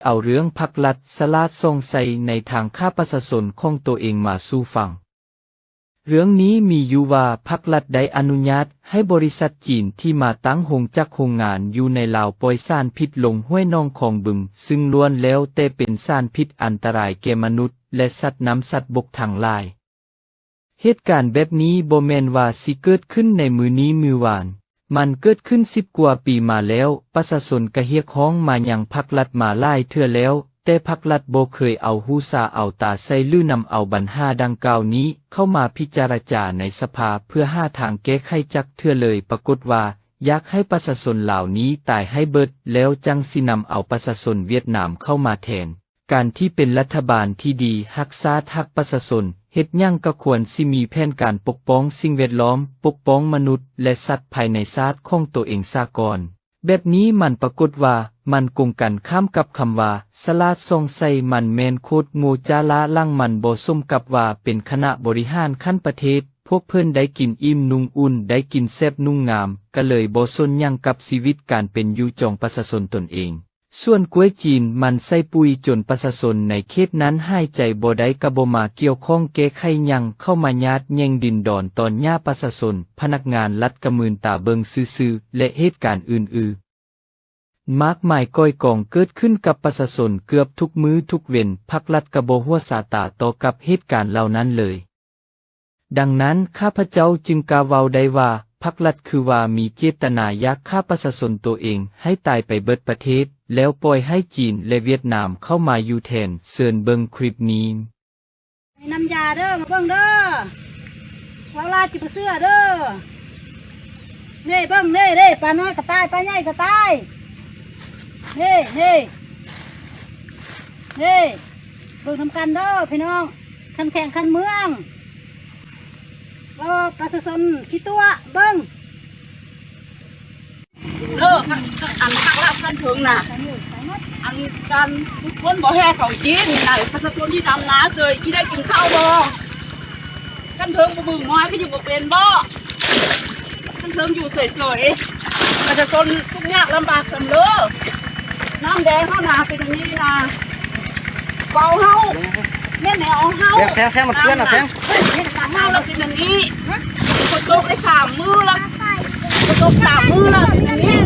ເອົາເລື່ອງພັກລັດສະຫຼາດສ່ອງໃສ່ໃນທາງຂ້າປະຊາຊົນຂອງໂຕເອງມາສູ່ຟັງ. ເລື່ອງນີ້ມີຢູ່ວ່າພັກລັດໄດ້ອະນຸຍາດໃຫ້ບໍລິສັດຈີນທີ່ມາຕັ້ງໂຮງຈັກໂຮງງານຢູ່ໃນລາວປ່ອຍສານພິດລົງຫ້ວຍໜອງຄອງບຶງ, ຊຶ່ງລ້ວນແລ້ວແຕ່ເປັນສານພິດອັນຕະລາຍແກ່ມະນຸດ ແລະ ສັດນ້ຳສັດບົກທັງຫຼາຍ. ເຫດການແບບນີ້ບໍ່ແມ່ນວ່າຊິເກີດຂຶ້ນໃນມື້ນີ້ມື້ວານ, ມັນເກີດຂຶ້ນສິບກວ່າປີມາແລ້ວ. ປະຊາຊົນກະຮຽກຮ້ອງມາຍັງພັກລັດມາຫຼາຍເທື່ອແລ້ວ, ແຕ່ພັກລັດບໍ່ເຄີຍເອົາຫູສາເອົາຕາໃສ່ ຫຼື ນຳເອົາບັນຫາດັ່ງກ່າວນີ້ເຂົ້າມາພິຈາລະຈາໃນສະພາເພື່ອຫາທາງແກ້ໄຂຈັກເທື່ອເລີຍ. ປາກົດວ່າ ຢາກໃຫ້ປະຊາຊົນລາວນີ້ຕາຍໃຫ້ເບິດ ແລ້ວຈັ່ງຊິນຳເອົາປະຊາຊົນຫວຽດນາມເຂົ້າມາແທນ. ການທີ່ເປັນລັດຖະບານທີ່ດີ, ຮັກຊາດ, ຮັກປະຊາຊົນ, ເຮັດຫຍັງກໍຄວນຊິມີແຜນການປົກປ້ອງສິ່ງແວດລ້ອມ, ປົກປ້ອງມະນຸດ ແລະ ສັດພາຍໃນຊາດຂອງໂຕເອງສາກ່ອນ. ແບບນີ້ມັນປາກົດວ່າມັນກົງກັນຂ້າມກັບຄຳວ່າສະຫຼາດສ່ອງໃສ່, ມັນແມ່ນໂຄດໂງ່ຈ້າລ້າຫຼັງ, ມັນບໍ່ສົມກັບວ່າເປັນຄະນະບໍລິຫານຂັ້ນປະເທດ. ພວກເພິ່ນໄດ້ກິນອີ່ມນຸ່ງອຸ່ນ, ໄດ້ກິນແຊບນຸ່ງງາມ, ກະເລີຍບໍ່ສົນຫຍັງກັບຊີວິດການເປັນຢູ່ຂອງປະຊາຊົນຕົນເອງ. ສວນກ້ວຍຈີນມັນໃສ່ປຸ໋ຍຈົນປະຊາຊົນໃນເຂດນັ້ນຫາຍໃຈບໍ່ໄດ້ ກະບໍ່ມາກ່ຽວຂ້ອງແກ້ໄຂຫຍັງ, ເຂົ້າມາຍາດແຍ່ງດິນດອນຕອນຫຍ້າປະຊາຊົນ, ພະນັກງານລັດກະມືນຕາເບິ່ງຊື່ໆ ແລະ ເຫດການອື່ນໆ ມາກມາຍກ່ອຍກອງເກີດຂຶ້ນກັບປະຊາຊົນເກືອບທຸກມື້ທຸກເວັນ, ພັກລັດກະບໍ່ຫົວຊາຕາຕໍ່ກັບເຫດການເຫຼົ່ານັ້ນເລີຍ. ດັ່ງນັ້ນ ຂ້າພະເຈົ້າຈຶ່ງກ້າເວົ້າໄດ້ວ່າ ພັກລັດຄືວ່າມີເຈດຕະນາຢາກຂ້າປະຊາຊົນໂຕເອງໃຫ້ຕາຍໄປເບິດປະເທດ, ແລ້ວປ່ອຍໃຫ້ຈີນ ແລະ ຫວຽດນາມເຂົ້າມາຢູ່ແທນ. ເຊີນເບິ່ງຄລິບນີ້. ມີນ້ຳຢາເດີ ມາເບິ່ງເດີ ເວົ້າຫຼາຍຊິບໍ່ເຊື່ອເດີ. ນີ້ເບິ່ງ ນີ້ ນີ້ ປານ້ອຍກະຕາຍ ປາໃຫຍ່ກະຕາຍ ນີ້ ນີ້ ນີ້ ເບິ່ງນຳກັນເດີພີ່ນ້ອງ ຂັ້ນແຂວງຂັ້ນເມືອງ ເອີ ປະຊາຊົນຂີ້ຕົວະ ເບິ່ງ ເອີ ອັນທາງລາດຂັ້ນເທິງນະ ອັນການຂຸດຄົ້ນບໍ່ແຮ່ຂອງຈີນນີ້ນະ ປະຊາຊົນທີ່ດຳນາເສີຍ ທີ່ໄດ້ກິນເຂົ້າບໍ່? ຂັ້ນເທິງບໍ່ເບິ່ງມອຍ ຄືຊິບໍ່ເປັນບໍ່? ຂັ້ນເທິງຢູ່ເສີຍໆ ປະຊາຊົນທຸກຍາກລຳບາກສຳເລີ ນ້ຳແດງເຮົານະເປັນອັນນີ້ນະ ເວົ້າເຮົາ ແມ່ນແນວເຮົາ ແຊງ ແຊງ ມັນເປື້ອນນະ ແຊງ ເຮົາລະເປັນອັນນີ້ ຝົນຕົກໄດ້ສາມມື້ລະ ຝົນຕົກສາມມື້ລະເປັນອັນນີ້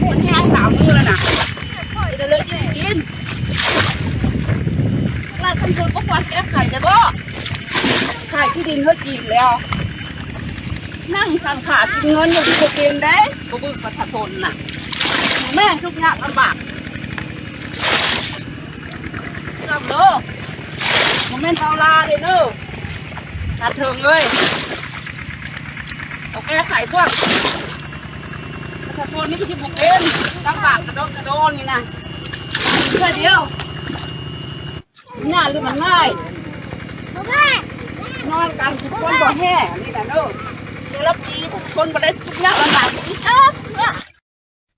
ຝົນແຮງສາມມື້ລະນະ ເປັນເລີຍກິນ ລາດຂັ້ນເທິງບໍ່ຄວນແກ້ໄຂໄດ້ບໍ່? ຂາຍທີ່ດິນໃຫ້ຈີນແລ້ວ ນັ່ງສັນຂາກິນເງິນຢູ່ທີ່ບໍ່ເປັນເດ້ ບໍ່ເບິ່ງປະຊາຊົນນະ ແມ່ນທຸກຍາກລຳບາກ ຈຳເດີ ບໍ່ແມ່ນເວົ້າລາເດ້ເດີ ຕັດເຖິງເລີຍ ເອົາແກ້ໄຂກ່ອນ ປະຊາຊົນນີ້ທີ່ບໍ່ເປັນ ລຳບາກກະດົກກະດໍນີ້ນະ ເທື່ອດຽວ ຍາກຫຼືມັນງ່າຍ ນອນກັນທຸກຄົນບໍ່ແຮ່ນີ້ນະເດີ ແຕ່ລະປີທຸກຄົນບໍ່ໄດ້ທຸກຍາກລຳບາກອີກຈັກເທື່ອ.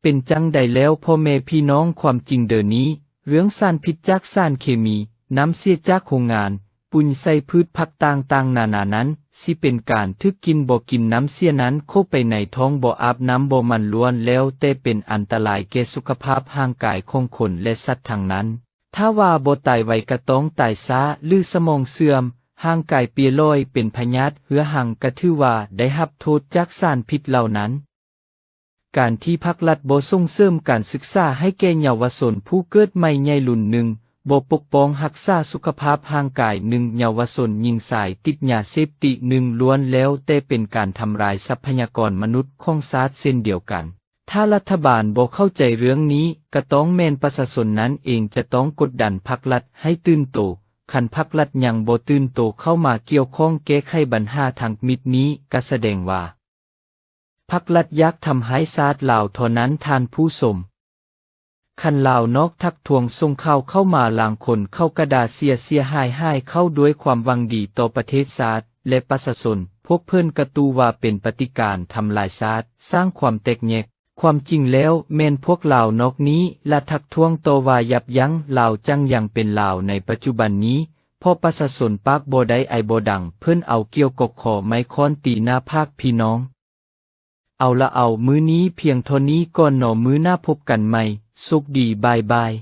ເປັນຈັ່ງໃດແລ້ວພໍ່ແມ່ພີ່ນ້ອງ ຄວາມຈິງເດີນີ້ ເລື່ອງສານພິດຈາກສານເຄມີ, ນ້ຳເສຍຈາກໂຮງງານ, ປຸ໋ຍໃສ່ພືດຜັກຕ່າງໆນານານັ້ນ ຊິເປັນການຖືກກິນບໍ່ກິນ ນ້ຳເສຍນັ້ນເຂົ້າໄປໃນທ້ອງ ບໍ່ອາບນ້ຳບໍ່ໝັ້ນ ລ້ວນແລ້ວແຕ່ເປັນອັນຕະລາຍແກ່ສຸຂະພາບຮ່າງກາຍຂອງຄົນ ແລະ ສັດທັງນັ້ນ. ຖ້າວ່າບໍ່ຕາຍໄວກະຕ້ອງຕາຍຊ້າ ຫຼື ສະໝອງເສື່ອມ, ຮ່າງກາຍເປ່ຍຫຼອຍ, ເປັນພະຍາດ, ເຮືອຮັງ, ກະຖືວ່າໄດ້ຮັບໂທດຈາກສານພິດເຫຼົ່ານັ້ນ. ການທີ່ພັກລັດບໍ່ສົ່ງເສີມການສຶກສາໃຫ້ແກ່ເຍົາວະຊົນຜູ້ເກີດໃໝ່ໃຫຍ່ລຸ້ນໜຶ່ງ, ບໍ່ປົກປ້ອງຮັກສາສຸຂະພາບຮ່າງກາຍໜຶ່ງ, ເຍົາວະຊົນຍິງຊາຍຕິດຢາເສບຕິດໜຶ່ງ, ລ້ວນແລ້ວແຕ່ເປັນການທຳລາຍຊັບພະຍາກອນມະນຸດຂອງຊາດເຊັ່ນດຽວກັນ. ຖ້າລັດຖະບານບໍ່ເຂົ້າໃຈເລື່ອງນີ້, ກະຕ້ອງແມ່ນປະຊາຊົນນັ້ນເອງຈະຕ້ອງກົດດັນພັກລັດໃຫ້ຕື່ນໂຕ. ຄັນພັກລັດຍັງບໍ່ຕື່ນໂຕເຂົ້າມາກ່ຽວຂ້ອງແກ້ໄຂບັນຫາທັງໝົດນີ້, ກະສະແດງວ່າ ພັກລັດຢາກທຳຮ້າຍຊາດລາວເທົ່ານັ້ນທ່ານຜູ້ຊົມ. ຄັນລາວນອກທັກທ້ວງສົ່ງຂ່າວເຂົ້າມາ ລາງຄົນເຂົາກະດ່າເສຍໆຫາຍໆ ເຂົ້າດ້ວຍຄວາມຫວັງດີຕໍ່ປະເທດຊາດ ແລະ ປະຊາຊົນ, ພວກເພິ່ນກະຕູວ່າເປັນປະຕິການທຳລາຍຊາດ, ສ້າງຄວາມແຕກແຍກ. ຄວາມຈິງແລ້ວແມ່ນພວກລາວນອກນີ້ລະທັກທ້ວງຕໍ່ວ່າຢັບຢັ້ງລາວຈັ່ງຍັງເປັນລາວໃນປັດຈຸບັນນີ້, ເພາະປະຊາຊົນປາກບໍ່ໄດ້ໄອບໍ່ດັງ ເພິ່ນເອົາກ້ຽວກອກຄໍໄມ້ຄ້ອນຕີໜ້າຜາກພີ່ນ້ອງ. ເອົາລະເອົາ, ມື້ນີ້ພຽງເທົ່ານີ້ກ່ອນເນາະ, ມື້ໜ້າພົບກັນໃໝ່, ໂຊກດີ, ບາຍບາຍ.